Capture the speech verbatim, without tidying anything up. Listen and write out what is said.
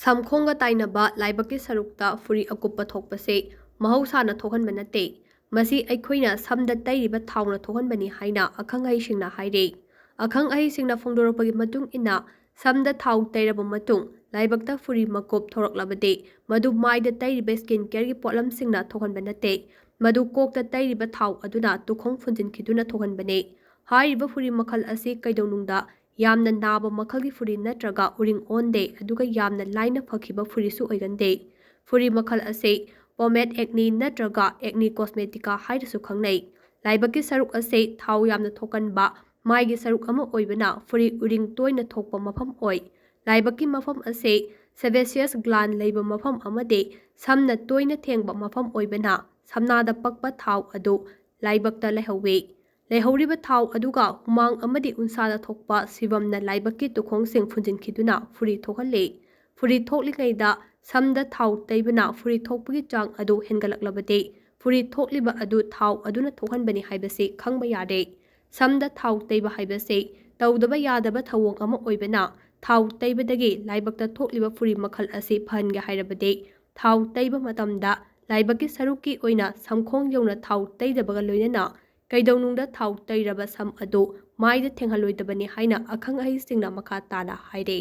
ꯁꯝꯈꯣꯡꯒ ꯇꯥꯏꯅꯕ ꯂꯥꯏꯕꯛꯀꯤ ꯁꯔꯨꯛꯇ ꯐꯨꯔꯤ ꯑꯀꯨꯞꯄ ꯊꯣꯛꯄꯁꯦ ꯃꯍꯧꯁꯥꯅ ꯊꯣꯛꯍꯟꯕ ꯅꯠꯇꯦ꯫ ꯃꯁꯤ ꯑꯩꯈꯣꯏꯅ ꯁꯝꯗ ꯇꯩꯔꯤꯕ ꯊꯥꯎꯅ ꯊꯣꯛꯍꯟꯕꯅꯤ ꯍꯥꯏꯅ ꯑꯈꯪ ꯑꯍꯩꯁꯤꯡꯅ ꯍꯥꯏꯔꯤ꯫ ꯑꯈꯪ ꯑꯍꯩꯁꯤꯡꯅ ꯐꯣꯡꯗꯣꯔꯛꯄꯒꯤ ꯃꯇꯨꯡ ꯏꯟꯅ, ꯁꯝꯗ ꯊꯥꯎ ꯇꯩꯔꯕ ꯃꯇꯨꯡ ꯂꯥꯏꯕꯛꯇ ꯐꯨꯔꯤ ꯃꯀꯨꯞ ꯊꯣꯔꯛꯂꯕꯗꯤ, ꯃꯗꯨ ꯃꯥꯏꯗ ꯇꯩꯔꯤꯕ ꯁ꯭ꯀꯤꯟ ꯀꯦꯌꯔꯒꯤ ꯄꯣꯠꯂꯝꯁꯤꯡꯅ ꯊꯣꯛꯍꯟꯕ ꯅꯠꯇꯦ꯫ ꯃꯗꯨ ꯀꯣꯛꯇ ꯇꯩꯔꯤꯕ ꯊꯥꯎ ꯑꯗꯨꯅ ꯇꯨꯈꯣꯡ ꯐꯨꯟꯖꯤꯟꯈꯤꯗꯨꯅ ꯊꯣꯛꯍꯟꯕꯅꯤ꯫ ꯍꯥꯏꯔꯤꯕ ꯐꯨꯔꯤ ꯃꯈꯜ ꯑꯁꯤ ꯀꯩꯗꯧꯅꯨꯡꯗ ꯌꯥꯝꯅ ꯅꯥꯕ ꯃꯈꯜꯒꯤ ꯐꯨꯔꯤ ꯅꯠꯇ꯭ꯔꯒ ꯎꯔꯤꯡ ꯑꯣꯟꯗꯦ, ꯑꯗꯨꯒ ꯌꯥꯝꯅ ꯂꯥꯏꯅ ꯐꯈꯤꯕ ꯐꯨꯔꯤꯁꯨ ꯑꯣꯏꯒꯟꯗꯦ꯫ ꯐꯨꯔꯤ ꯃꯈꯜ ꯑꯁꯤ ꯄꯣꯃꯦꯠ ꯑꯦꯛꯅꯤ ꯅꯠꯇ꯭ꯔꯒ ꯑꯦꯛꯅꯤ ꯀꯣꯁꯃꯦꯇꯤꯀꯥ ꯍꯥꯏꯅꯁꯨ ꯈꯪꯅꯩ꯫ ꯂꯥꯏꯕꯛꯀꯤ ꯁꯔꯨꯛ ꯑꯁꯤ ꯊꯥꯎ ꯌꯥꯝꯅ ꯊꯣꯛꯀꯟꯕ ꯃꯥꯏꯒꯤ ꯁꯔꯨꯛ ꯑꯃ ꯑꯣꯏꯕꯅ ꯐꯨꯔꯤ ꯎꯔꯤꯡ ꯇꯣꯏꯅ ꯊꯣꯛꯄ ꯃꯐꯝ ꯑꯣꯏ꯫ ꯂꯥꯏꯕꯛꯀꯤ ꯃꯐꯝ ꯑꯁꯤ ꯁꯦꯕꯦꯁꯤꯌꯁ ꯒ꯭ꯂꯥꯟ ꯂꯩꯕ ꯃꯐꯝ ꯑꯃꯗꯤ ꯁꯝꯅ ꯇꯣꯏꯅ ꯊꯦꯡꯕ ꯃꯐꯝ ꯑꯣꯏꯕꯅ ꯁꯝꯅꯥꯗ ꯄꯛꯄ ꯊꯥꯎ ꯑꯗꯨ ꯂꯥꯏꯕꯛꯇ ꯂꯩꯍꯧꯋꯤ꯫ ꯂꯩꯍꯧꯔꯤꯕ ꯊꯥꯎ ꯑꯗꯨꯒ ꯍꯨꯃꯥꯡ ꯑꯃꯗꯤ ꯎꯟꯁꯥꯗ ꯊꯣꯛꯄ ꯁꯤꯕꯝꯅ ꯂꯥꯏꯕꯛꯀꯤ ꯇꯨꯈꯣꯡꯁꯤꯡ ꯐꯨꯟꯖꯤꯟꯈꯤꯗꯨꯅ ꯐꯨꯔꯤ ꯊꯣꯛꯍꯜꯂꯤ꯫ ꯐꯨꯔꯤ ꯊꯣꯛꯂꯤꯉꯩꯗ ꯁꯝꯗ ꯊꯥꯎ ꯇꯩꯕꯅ ꯐꯨꯔꯤ ꯊꯣꯛꯄꯒꯤ ꯆꯥꯡ ꯑꯗꯨ ꯍꯦꯟꯒꯠꯂꯛꯂꯕꯗꯤ, ꯐꯨꯔꯤ ꯊꯣꯛꯂꯤꯕ ꯑꯗꯨ ꯊꯥꯎ ꯑꯗꯨꯅ ꯊꯣꯛꯍꯟꯕꯅꯤ ꯍꯥꯏꯕꯁꯤ ꯈꯪꯕ ꯌꯥꯔꯦ꯫ ꯁꯝꯗ ꯊꯥꯎ ꯇꯩꯕ ꯍꯥꯏꯕꯁꯤ ꯇꯧꯗꯕ ꯌꯥꯗꯕ ꯊꯧꯑꯣꯡ ꯑꯃ ꯑꯣꯏꯕꯅ, ꯊꯥꯎ ꯇꯩꯕꯗꯒꯤ ꯂꯥꯏꯕꯛꯇ ꯊꯣꯛꯂꯤꯕ ꯐꯨꯔꯤ ꯃꯈꯜ ꯑꯁꯤ ꯐꯍꯟꯒꯦ ꯍꯥꯏꯔꯕꯗꯤ, ꯊꯥꯎ ꯇꯩꯕ ꯃꯇꯝꯗ ꯂꯥꯏꯕꯛꯀꯤ ꯁꯔꯨꯛꯀꯤ ꯑꯣꯏꯅ ꯁꯝꯈꯣꯡ ꯌꯧꯅ ꯊꯥꯎ ꯇꯩꯗꯕꯒ ꯂꯣꯏꯅꯅ ꯀꯩꯗꯧꯅꯨꯡꯗ ꯊꯥꯎ ꯇꯩꯔꯕ ꯁꯝ ꯑꯗꯨ ꯃꯥꯏꯗ ꯊꯦꯡꯍꯜꯂꯣꯏꯗꯕꯅꯤ ꯍꯥꯏꯅ ꯑꯈꯪ ꯑꯍꯩꯁꯤꯡꯅ ꯃꯈꯥ ꯇꯥꯅ ꯍꯥꯏꯔꯤ꯫